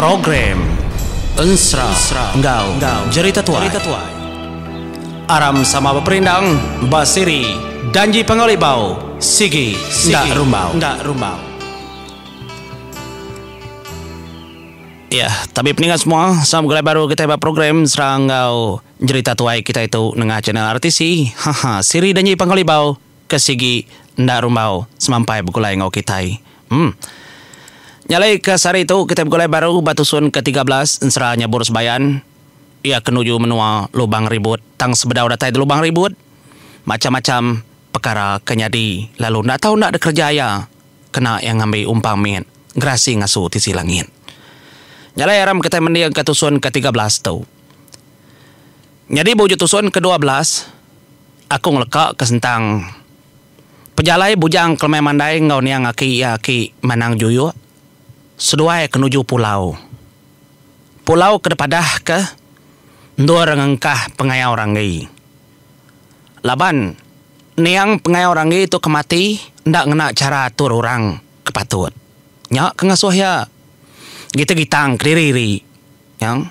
Program Ensera enggau Jerita Tuai. Aram sama beperindang ba siri Danji Panggau Libau sigi enda rumbau. Ya, tabi peninga semua, sama begulai baru kitai ba program Ensera enggau Jerita Tuai kitai tu nengah channel RTC. Haha, siri Danji Panggau Libau ke sigi enda rumbau semampai begulai enggau kitai. Em. Nya alai ke sehari tu kitai begulai baru ba tusun ke 13 Ensera Nyabur Sebayan. Iya ke nuju menua Lubang Ribut tang sebedau datai di Lubang Ribut, macham-macham pekara ke nyadi lalu enda tau enda dikereja iya kena iya ngambi umpang mit gerasi ngasu tisi langit. Nya alai aram kitai mendingka tusun ke 13 tu. Nyadi ba ujung tusun ke 12 aku ngeleka ke sentang pejalai Bujang Kelemai Mandai enggau niang aki iya aki Manang Juyuk seduai ke nuju pulau. Pulau ke dipadah ke endur ngengkah pengayau ranggi. Laban niang pengayau ranggi tu ke mati enda ngena chara atur orang ke patut. Nya ke ngasuh iya gitang-gitang kediri ri. Nya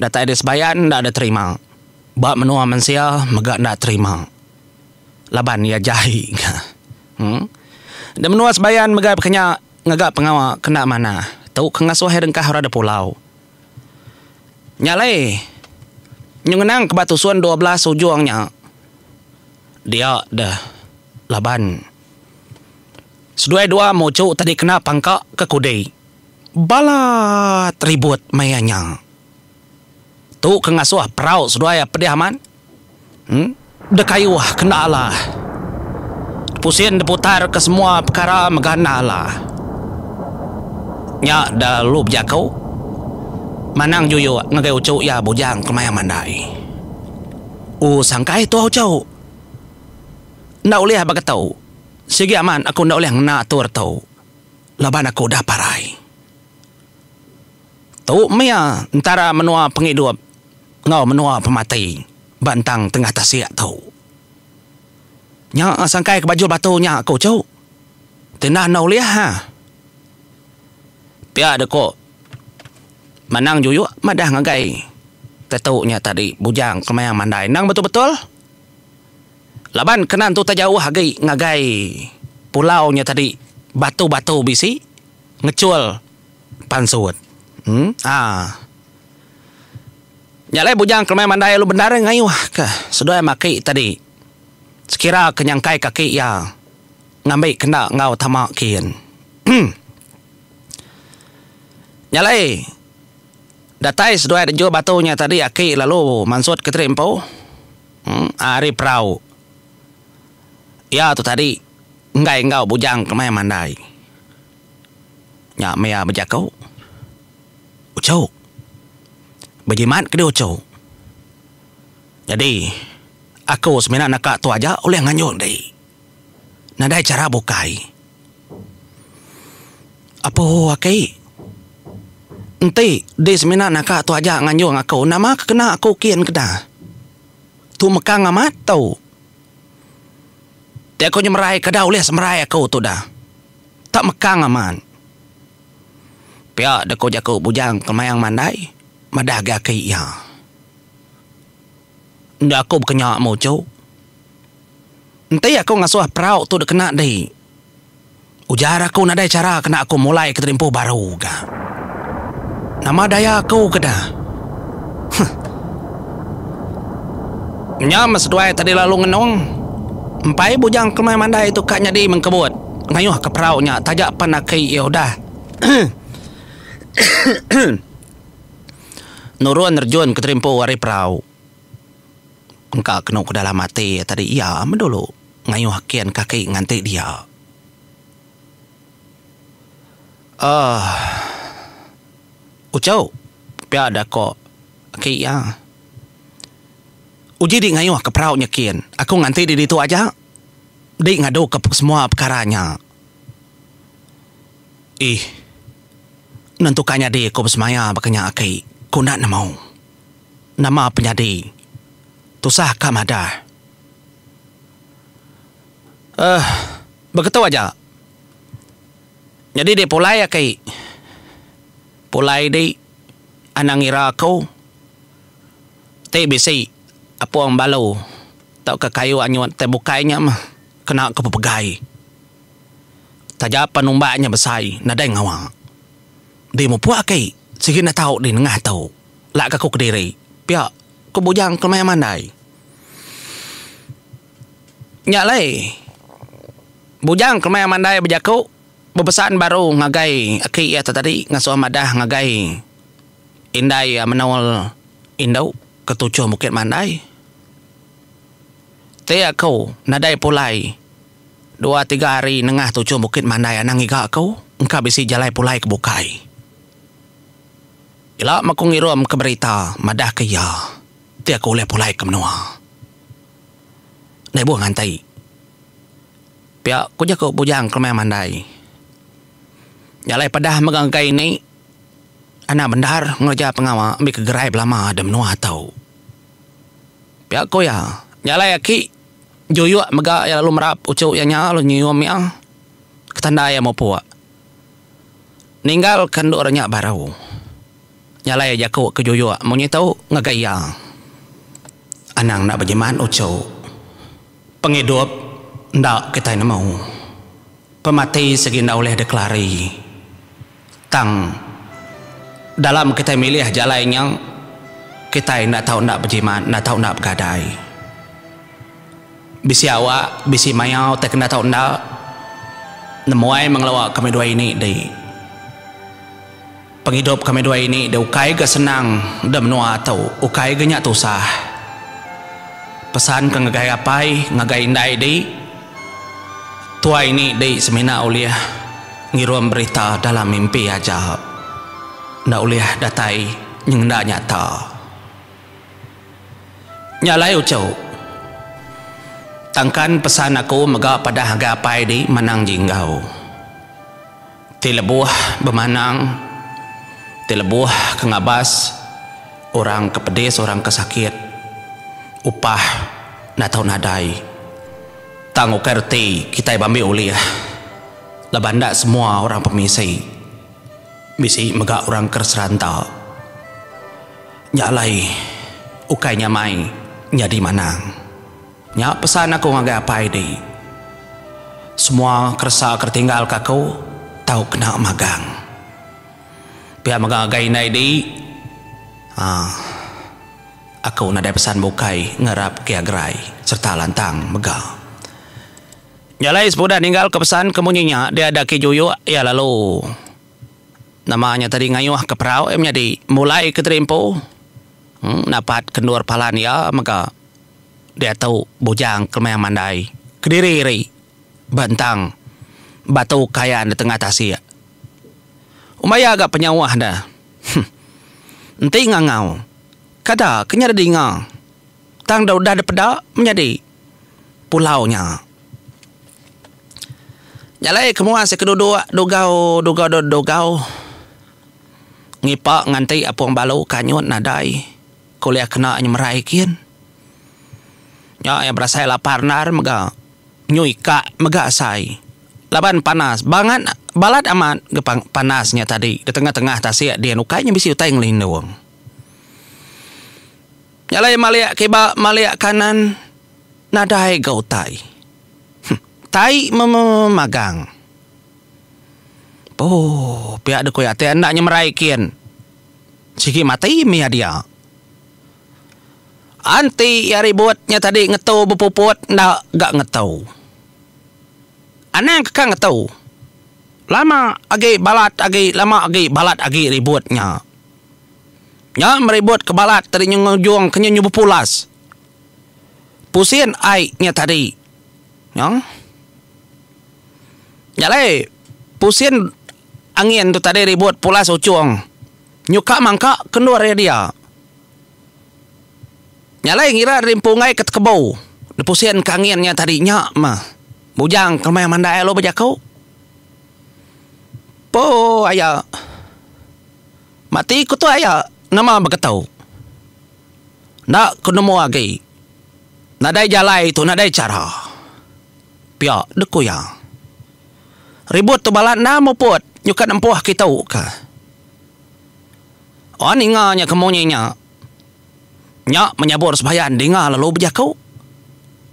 datai di sebayan enda diterima. Ba menua mensia mega enda terima. Laban iya jai ga. Em. Di menua sebayan mega baka nya ngaga pengawa ke enda manah. Tu ke ngasuh iya dengkah orang da pulau. Nya alai, nyu ngenang ke ba tusun 12 ujung nya, dia deh laban seduai dua muchu tadi kena pangka ke kudi. Balat ribut maya nya. Tu ke ngasuh perau seduai pedih amat. Em dekayuh ke enda alah. Pusin diputar ke semua pekara mega enda alah. Nya da lalu bejaku Manang Juyuk ngagai uchu iya Bujang Kemayang Mandai. U sangkai tuah uchu. Enda ulih baka tu. Sigi amat aku enda ulih ngena atur tu laban aku udah parai. Tu mih entara menua pengidup enggau menua pemati ba entang tengah tasik tu. Nya sangkai ke bajul batu nya ku chu. Ti enda enda ulih ha. Pia deka Manang Juyuk madah ngagai tetu nya tadi Bujang Kemayang Mandai endang betul-betul laban kena entu tak jauh agi ngagai pulau nya tadi batu-batu bisi ngechul pansut. Aa. Nya alai Bujang Kelemai Mandai lalu bendar ngayuh ke seduai maki tadi sekira ke nyangkai kaki iya ngambi kenda enggau tama kin. Nya alai datai seduai dejul batu nya tadi aki lalu mansut ke teri empu ari perau iya tu tadi enggai enggau Bujang Kelemai Mandai. Nya meh iya bejaku. Uchu. Bejimat ke dih uchu. Nyadi, aku semina naka tu aja ulih nganjung dih. Nadai chara bukai. Apu aki. Enti dih semina naka tu aja nganjung aku, nama ke kena aku kin ke dah. Tu mekang amat tu. Ti aku nyemerai kada ulih semerai aku tu dah. Tak mekang amat. Pia deka jaku Bujang Kemayang Mandai madah agi aki iya. Enda aku bekenya muchu. Enti aku ngasuh perau tu dikena di ujar aku nadai chara kena aku mulai ke terimpu baru ga. Nama daya aku ke dah. Huh. Nya meh seduai tadi lalu ngenung. Empai Bujang Kemayang Mandai tu ka nyadi mengkebut ngayuh ke perau nya taja pan aki iya udah. Nurun nerjun ke terimpu ari perau. Engka kenu ke dalam ati iya tadi iya meh dulu ngayuh kin kaki nganti dia. Aaa. Uchu pia da ko aki iya. Uji di ngayuh ke perau nya kin aku nganti di ditu aja. Di ngadu ke semua pekara nya. Ih. Nentuka nyadi aku besemaya baka nya aki, ku enda nemu. Nama penyadi. Tusah ka madah. Eh, beketu aja. Nyadi dek pulai aki. Pulai di anang ngira aku ti bisi apung balu tauka kayu anyut tai bukai nya meh kena ku bepegai. Taja pan umbak nya besai nadai ngawa. Di mupuk aki sigi enda tau di nengah tu lak ka aku kediri pia ku Bujang Kelemai Mandai. Nya alai Bujang Kelemai Mandai bejaku. Bepesan baru ngagai aki iya tu tadi ngasuh madah ngagai indai iya menul indu ke tuchuh Bukit Mandai. Ti aku nadai pulai dua tiga hari nengah tuchuh Bukit Mandai anang ngiga aku engka bisi jalai pulai ke bukai. Ila meh aku ngirum ke berita madah ke iya ti aku ulih pulai ke menua. Ndai buh nganti. Pia ku jaku Bujang Kelemai Mandai. Nya alai padah mega ngagai ini anak bendar ngereja pengawa ambika gerai belama da menua tu. Pia ku iya. Nya alai aki Juyuk mega iya lalu merap uchu iya nya lalu nyium iya ketanda iya mupuk. Ninggalka endur nya baru. Nya alai jaku ke Juyuk munyi tu ngagai iya. Anang enda bejimat uchu. Pengidup enda kitai nemu. Pemati sigi enda ulih dikelari. Tang, dalam kitai milih jalai nya, kitai enda tau enda bejimat, enda tau enda begadai. Bisi awak, bisi maya utai ke enda tau enda, nemuai mengelawa kami duai ini di. Pengidup kami duai ini deh ukai ga senang deh menua tu, ukai ga nya tusah. Pesan ke ngagai apai ngagai indai di, tuai ini di semina ulih ngirum berita dalam mimpi aja. Enda ulih datai nyengenda nyata. Nya alai uchu. Tangkan pesan aku mega padah ngagai apai di Manang Jinggau. Ti lebuh bemanang, ti lebuh ke ngabas orang ke pedis orang ke sakit, upah enda tau nadai. Tang ukai reti kitai bambi ulih laban enda semua orang pemisi bisi mega orang ke seranta. Nya alai ukai nyamai nyadi manang. Nya pesan aku ngagai apai di. Semua keresa ke ditinggalka aku tau kena magang. Pia mega ngagai indai di, aaa aku nadai pesan bukai ngarap ke iya gerai sereta lantang mega. Nya alai sepudah ninggalka pesan ke munyi nya dia ada agi juyuk iya lalu nama nya tadi ngayuh ke perau iya menyadi mulai ke terimpu napat ke endur palan iya mega. Diatu Bujang Kelemang Mandai kediri iri ba entang batu kayan di tengah tasik. Umaya ga penyauh da. Huh. Enti ngangau kada ke nya didinga tang da udah dipeda menyadi pulau nya. Nya alai kemua sik ke duduk dugau dugau dugau ngipa nganti apung balu ke anyut nadai. Ke ulih kena nyemerai kin. Nya iya berasai lapar endar mega. Nyu ikak mega asai. Laban panas bangat balat amat ga panas nya tadi di tengah-tengah tasik din ukai nya bisi utai ngelindung. Nya alai malik kiba malik kanan nadai ga utai. Huh tai memagang. Ooh pia deka iya ti enda nyemerai kin. Sigi mati mih iya dia. Anti iya ribut nya tadi ngetu bepuput enda ga ngetu. Anang ke ka ngetu. Lama agi balat agi lama agi balat agi ribut nya. Nya meribut ke balat tadi nyu ngujung ke nyu nyu bepulas. Pusin ai nya tadi. Nya. Nya alai pusin angin tu tadi ribut pulas uchung nyuka mangka ke endur iya dia. Nya alai ngira diri empu enggai ke tekebu dipusin ke angin nya tadi nya mah bujang ke meh mandai lalu bejaku. Po aya mati ku tu aya nama beketu. Enda ku nemu agi nadai jalai tu nadai chara. Pia deh ku iya. Ribut tu balat enda muput nyukat nempuh kitu ka. Oh ninga nya ke munyi nya. Nya menyabur sebayan dinga lalu bejaku.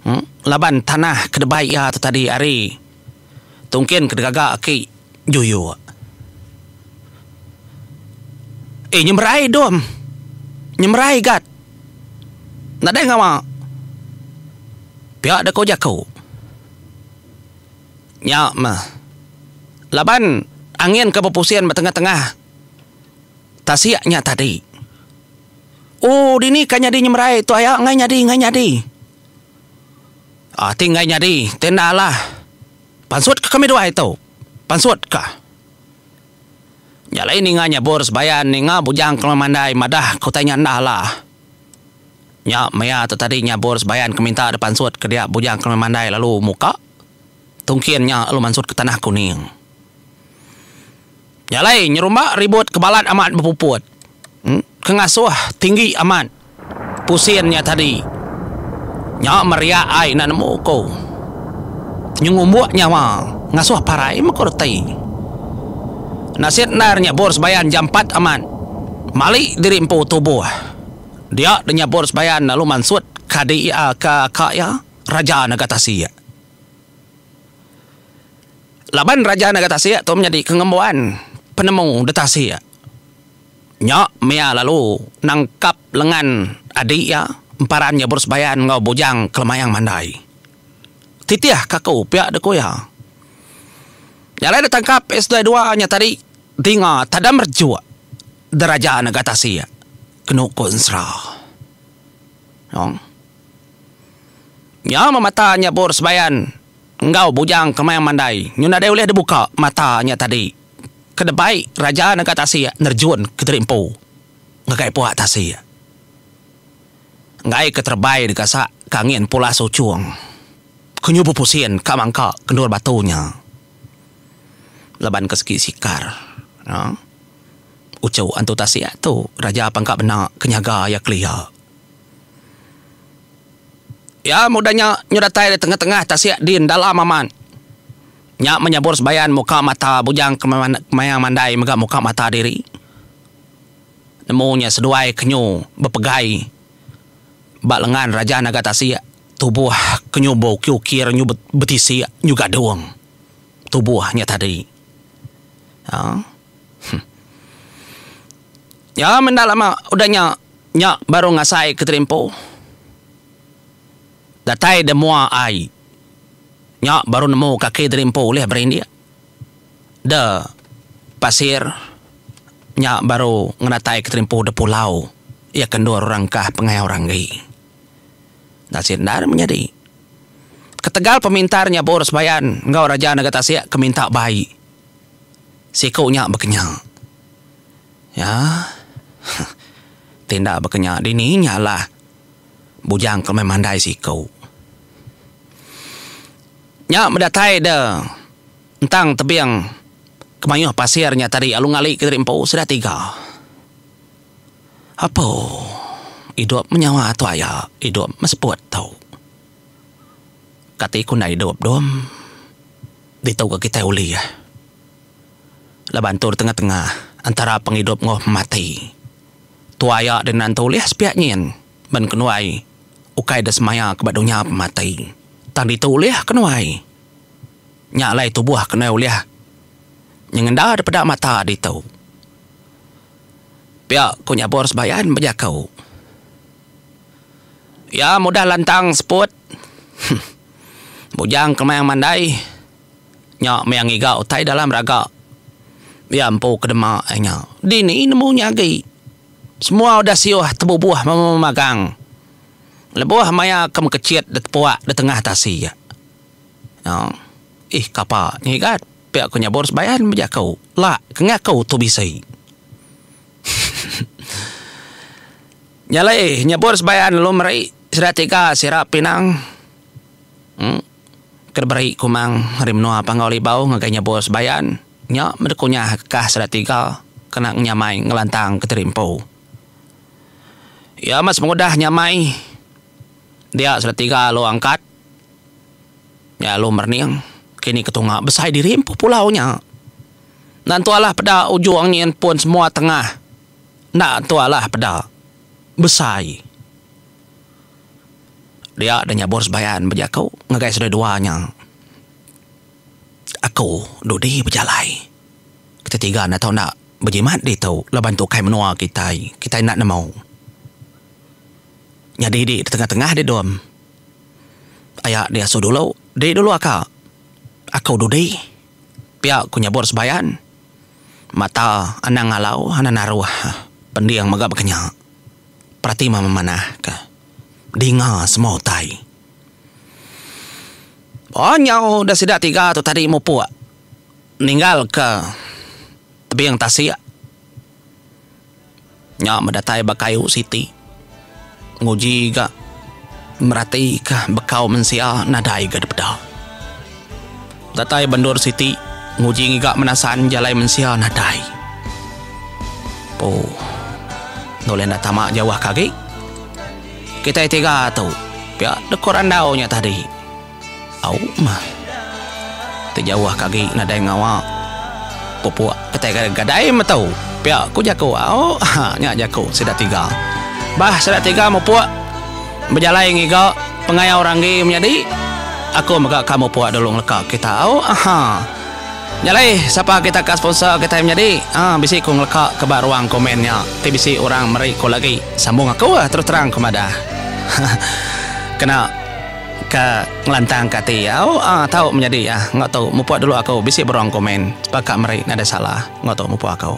Em laban tanah ke debai iya tu tadi ari tungkin ke digaga aki Juyuk. Eh nyemerai dom. Nyemerai gat. Nadai ngawa. Pia deka jaku. Nya meh. Laban angin ke bepusin ba tengah-tengah tasik nya tadi. Ooh dini ka nyadi nyemerai tu aya enggai nyadi enggai nyadi. Aaa ti enggai nyadi ti enda alah. Pansut ka kami duai tu. Pansut ka. Nya alai ninga nyabur sebayan ninga bujang ke memandai madah ke utai nya enda alah. Nya maya tu tadi nyabur sebayan ke minta dep pansut ke dia bujang ke memandai lalu muka tungkin nya lalu mansut ke tanah kuning. Nya alai nyerumba ribut ke balat amat bepuput ke ngasuh tinggi amat pusin nya tadi. Nya meriak ai enda nemu ku. Nyengumbuk nyawa ngasuh parai meh ku reti. Nasit endar nyabur sebayan jampat amat mali diri empu tubuh. Dia deh nyabur sebayan lalu mansut ka adi iya ka ka iya Raja Naga Tasik. Laban Raja Naga Tasik tu menyadi ke ngembuan penemu detasik. Nya mia lalu nangkap lengan adi iya emparan nyabur sebayan enggau Bujang Kelemayang Mandai. Titih ka aku pia deh ku iya. Nya alai ditangkap sdua dua nya tadi dinga tadam rejuk deraja Naga Tasik. Kenu ku ensera. Ong. Nya meh mata nyabur sebayan enggau bujang kemayang mandai nyu nadai ulih dibuka mata nya tadi ke debai raja nega tasik nerjun kediri empu ngagai puak tasik. Enggai ke terebai digasak ke angin pulas uchung ke nyu bepusin ka mangka kendur batu nya laban ke segi sikar. Ong. Uchu antu tasik tu raja pangka bena ke nyaga iya kelia. Iya mudah nya nyu datai di tengah-tengah tasik din dalam amat. Nya menyabur sebayan muka mata bujang kemayang mandai mega muka mata diri. Nemu nya seduai ke nyu bepegai ba lengan raja naga tasik tubuh ke nyu beukir-ukir nyu betisik nyu gadung tubuh nya tadi. Haa. Nya menda lama udah nya, nya baru ngasai ke terimpu. Datai da mua ai, nya baru nemu kaki terimpu ulih berindik. Da pasir, nya baru ngenatai ke terimpu da pulau iya ke endur orang kah pengayau ranggi. Nasit endar menyadi. Ketegal pemintar nyabur sebayan enggau Raja Naga Tasik ke minta bai. Siku nya bekenya. Ya. Ti enda bekenya dini nya alah bujang ke meh mandai siku. Nya medatai de entang tebing ke mayuh pasir nya tadi alu ngali ke diri empu sida tiga. Apo idup menyawa tu aya idup meseput tu. Kati ku enda idup dom. Ditu ga kitai ulih laban entur tengah-tengah antara pengidup enggau pemati. Tuai aya deh nentu ulih sepiak nyin ben kenuai ukai deh semaya ke ba dunya pemati. Tang ditu ulih kenuai. Nya alai tubuh kenuai ulih nyengenda deh peda mata ditu. Pia ku Nyabor Sebayan bejaku. Iya mudah lantang seput. Bujang kemayang mandai nya meh ngiga utai dalam raga. Iya empu ke dema iya nya. Dini nemu nya agi. Semua udah siuh tebubuh memagang. Lebuh maya ke mekechit da tepuak da tengah tasi. Nya. Ih kapa nyigat pia ku nyabur sebayan bejaku. La ke ngaku tu bisi. Nya alai nyebur sebayan lalu meri sida tiga sira pinang ke diberi Kumang ari menua Panggau Libau ngagai nyebur sebayan nya meda kunyah kah sida tiga kena ngenyamai ngelantang ke diri empu. Iya meh sepengudah nyamai dia sida tiga lalu angkat nya lalu merening kini ke tunga besai diri empu pulau nya. Nentu alah peda ujung nyin pun semua tengah. Enda entu alah peda. Besai. Dia deh nyabur sebayan bejaku ngagai seduai dua nya. Aku dudi bejalai. Kita tiga enda tau enda bejimat ditu laban tu ukai menua kitai. Kitai enda nemu. Nyadi di tengah-tengah di dom. Aya diasuh dulu, di dulu aka. Aku dudi. Pia ku nyabur sebayan. Mata anang ngalau anang naruh pending mega baka nya. Perati meh memanah ka dinga semua utai. Oh nyau da sida tiga tu tadi mupuk ninggal ka tebing tasik. Nya meh datai ba kayu siti nguji ga meratika bekau mensia nadai ga dipeda. Datai ba endur siti nguji ngiga menasan jalai mensia nadai. Puh enda ulih enda tama jauh ke agi kitai tiga tu pia deka randau nya tadi. Au mah. Ti jauh ke agi nadai ngawa pupuk kitai gadai gadai metu pia ku jaku au ha nya jaku sida tiga. Bah sida tiga mupuk bejalai ngiga pengayau ranggi menyadi aku mega ka mupuk dulu ngeleka kita au ha. Nya alai sapa kita ka sponsor kitai menyadi ha bisi ku ngeleka ke ba ruang komen nya ti bisi orang meri ku lagi sambung aku terus terang ku madah. Kena. Ka ngelantang ka ati au ah tau menyadi ah enggau tu mupuk dulu aku bisi beruang komen sebab ka meri nadai salah enggau tu mupuk aku.